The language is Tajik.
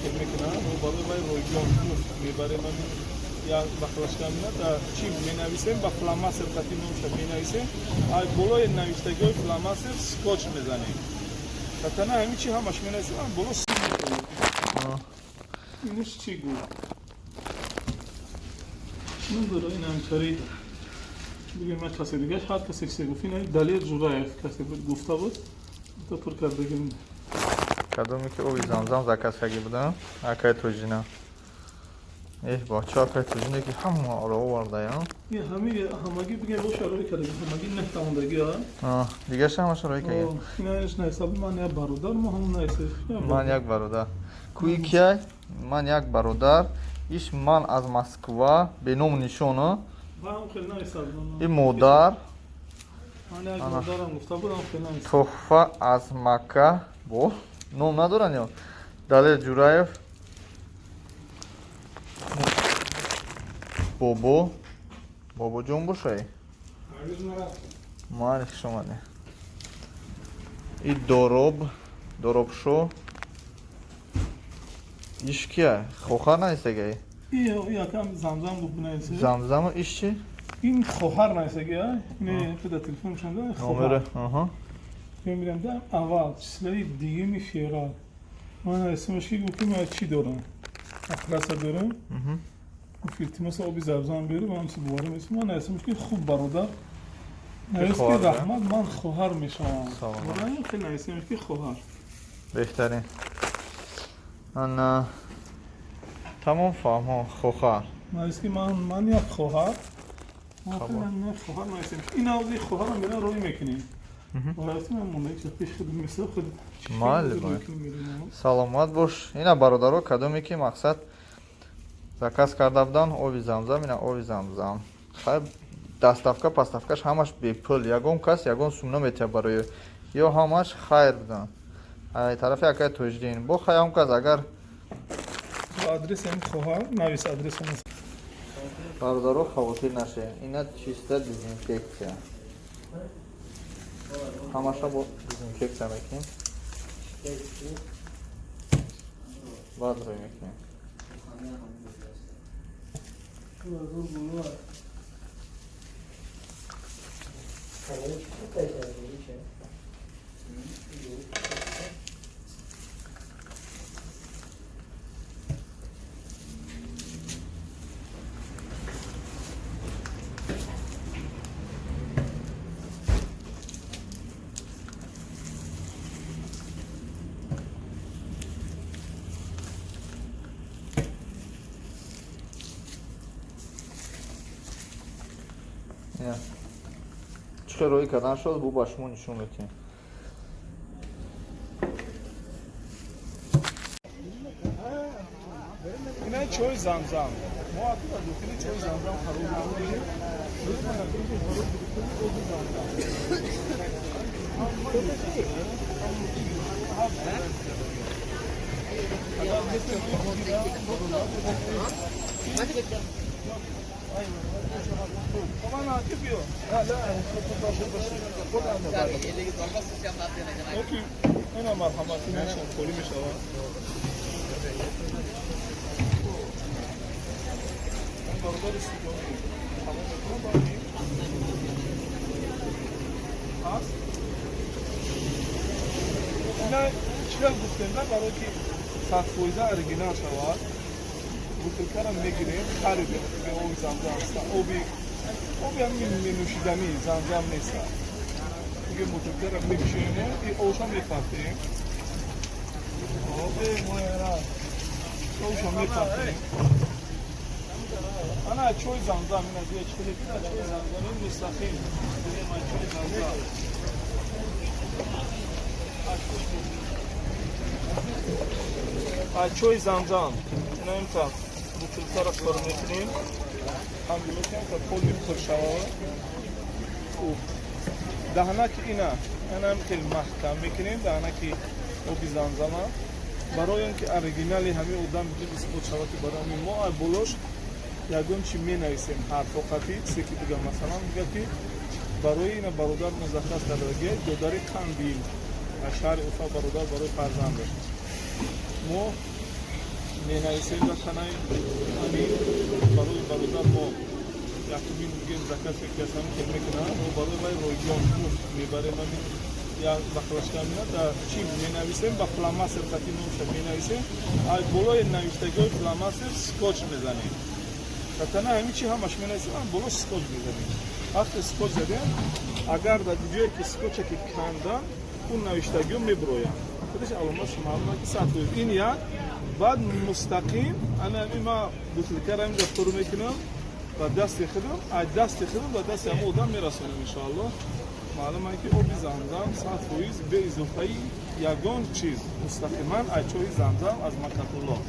хел мекунад, барои вай ройгон муфт мебарем, ҳамин як баклажка мина дар чӣ менависем, ба фломастер қати номша менависем, ай болои навиштагиҳои фломастер скотч мезанем. Татана ҳамин чи ҳамаш менависем, боло инаш чӣ гуфт? Надора ин ҳамкорӣ бигем, ман касе дигаш, ҳар касе чизе гуфт, ин Далер Ҷураев касе буд, гуфта буд, то пур кардагим. Кадоме ки оби замзам заказ карда будам, акай Тоҷина. Эҳ, бача, акай Тоҷине ки ҳамаро овардаям. Ин ҳамагӣ бигем, бо шарои кардаги, ҳамагӣ нехтамондагӣ, а? Дигаша ҳама шарои карда. Инаш наҳисаби ман як бародар, мо ҳамон наҳисаб. Ман як бародар. Куи кияй? Ман як бародар. Иш ман аз Москва, бе ному нишон, а? И модар. Тӯҳфа аз Макка. Бо ном надоранд ё? Далер Ҷураев. Бобо. Бобоҷон бошай? Майли, хуш омадед. И Дороб, Доробшо. Иш кия? Хохар наистагай? Якам замзам гуфт наиста. Замзам иш чи? Ин хоҳар наистаги, не, пида телефон шунда. Номере, аҳа. Мебинам да аввал числои дуюми феврал. Ман исмаш ки гуфт, ки ман чӣ дорам? Ахласа дорам. Гуфт, илтимос, оби замзам биёрӣ, ман чиз боварӣ нест. Ман исмаш ки хуб бародар. Навист ки раҳмат, ман хоҳар мешавам. Барои хеле нависем ки хоҳар. Беҳтарин. Ана тамом фаҳмо, хоҳар. Навист ки ман як хоҳар. Ман як хоҳар нависем. Ин авзи хоҳарам мера рӯй мекунем. Майли, саломат бош. Ина бародаро, кадоме ки мақсад заказ карда буданд оби замзам, ина оби замзам. Хай, доставка поставкаш ҳамаш бепул, ягон кас ягон сум наметиҳад барои ё, ҳамаш хайр буданд. Ай тарафи акай Тоҷиддин. Бо хай ҳам кас агар адреси ҳам хоҳар навис, адреси. Бародаро, хавотир нашед, ина чиста дезинфексия. Ҳамаша бо дезинфексия мекунем. Баъд рӯй мекунем. Чӣ хел роӣ кардан шуд, бу ба шумо нишон медиҳем. Ина чой замзам. Мо атуда дохили чой замзам қарор додем. Ина марҳамат, ина холӣ мешавад. Бародари судонӣ тамом мекунам, ҳаст. Ина чӣ гуфтем, на барое ки 100% оригинал шавад, бутылкаро мегирем, харидем, оби замзам, оби оби ҳамин менӯшиданӣ замзам нест. Диге бутылкаро мекушем и овша мепартем. Оби мояра. Овша мепартем. Ана чой замзам, ина диге чӣ ина чой замзам, ин мустақим. Диге ма чой замзам. А чой замзам. Ина имта бутылкаро пур мекунем. Ҳам мекунем то поли пур шавад. Даҳанаки ина, ана хеле маҳкам мекунем, даҳанаки оби замзама. Барои он ки оригинали ҳамин одам исбот шавад, ки барои ҳамин мо болош ягон чи менависем, ҳарфо қатӣ, чизе ки бигам, масалан, бигӯяд ки барои ина бародар музаххас кардаги додари Қандил аз шаҳри Уфа, бародар барои фарзандаш. Мо Менависем дар танаи ҳамин барои бародар. Мо якумин мегем, заказе ки аз ҳамин хел мекунам, мо барои вай ройгон муфт мебарем. Ҳамин як баклажка меяд, дар чӣ менависем? Ба фломастер қати номша менависем, ай болои навиштагиҳои фломастер скотч мезанем. Дар танаи ҳамин чи ҳамаш менависем, боло скотч мезанем. Вақте скотч задем, агар дар ҷое ки скотча ки кандан, он навиштагиҳо мебироянд, худаш аломатш маълума, ки 100%. Ин як. Баъд мустақим ана ҳамин ма бутылкаро ҳаминҷа пур мекунам ба дасти худам, аз дасти худам ба дасти ҳамон одам мерасонам, иншоаллоҳ. Маълум ки оби Замзам 100% бе изофаи ягон чиз, мустақиман аз чоҳи Замзам, аз Маккатуллоҳ.